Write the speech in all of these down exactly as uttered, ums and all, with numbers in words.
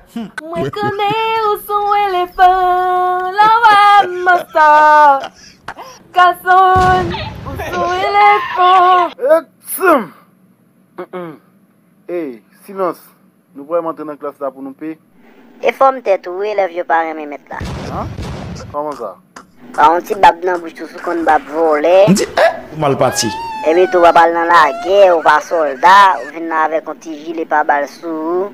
Mwen konnen ou se yon elefan, la w a monstè. Gason, ou se yon elefan. Eksm! Mm-mm. Ey, silans! Nou vrèman antre nan klas la pou nou pe? E fòm tèt ou, wi, elèv yo pa renmen mèt la. An? Kòman sa? Pa yon ti bab nan bouch ou, sou konn bab vòlè. M di, eh, ou mal pati. Epi tou, w ap al nan lagè, ou pa sòlda, ou vin la avèk yon ti jile pa bal sou ou.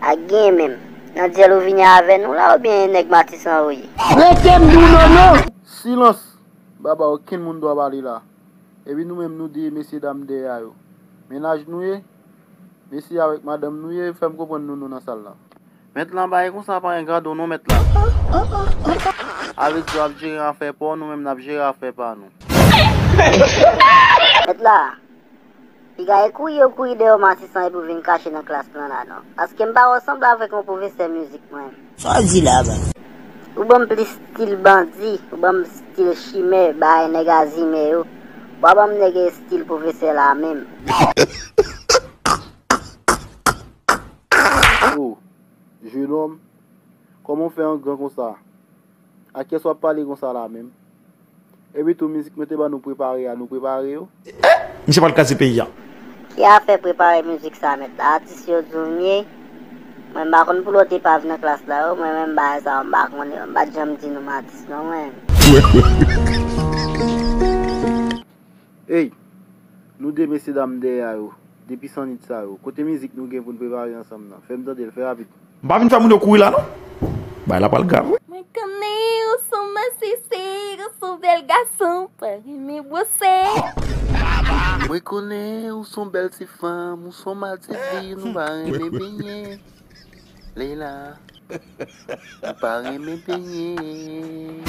Ak gen menm. Nan dyèl ou vini avè nou la, oubyen nèg Matisan ou ye? Rete m di w non, non! Silans! Baba, okenn moun dwa pale la. Epi nou menm, nou de mesye dam dèyè a yo. Mennaj nou ye? Mesye avèk madanm nou ye? Fè m konprann nou, nou nan sal la. Mèt la, bagay konsa pa engra do non, mèt la. Avèk zò ap jere afè pa w, nou menm n ap jere afè pa nou. Mèt la, piga e kouri yo kouri dèyè w Matisan epi w vin kache nan klas lan la non. Paske m pa wè w sanble avèk yon pwofesè mizik mwen. Sa w di la, ba? Ou ban m plis stil bandi, ou ban m stil chimè, bay nèg azimè yo. Ou pa ban m nèg stil pwofesè la menm. Oh, jenòm, kòman w fè an gran konsa? A kiyès w ap pale konsa la menm? Epi tou, mizik mwen te ban nou prepare a, nou prepare yo? Misye pral kraze peyi a. Ki afè prepare mizik sa, mèt la? Atis yo di w m ye? Mwen, m pa konn pou lòt epav nan klas la, yo. Mwen menm, bagay sa yo, m pa konnen, yo. M pa t janm di nou m atis, non, mwen. Ey, nou de mesye dam dèyè a yo, de pisannit sa yo, kote mizik nou gen pou n prepare ansanm nan? Fè m tande l, fè rapid. M pa vin fè moun yo kouri la, non. Bagay la pral grav, wi. Mwen konnen ou se yon masisi, ou se yon bèl gason, pa renmen bwose. Mwen konnen ou se yon bèl ti fanm, ou se yon madivin, ou pa renmen benyen. Leila, ou pa renmen benyen.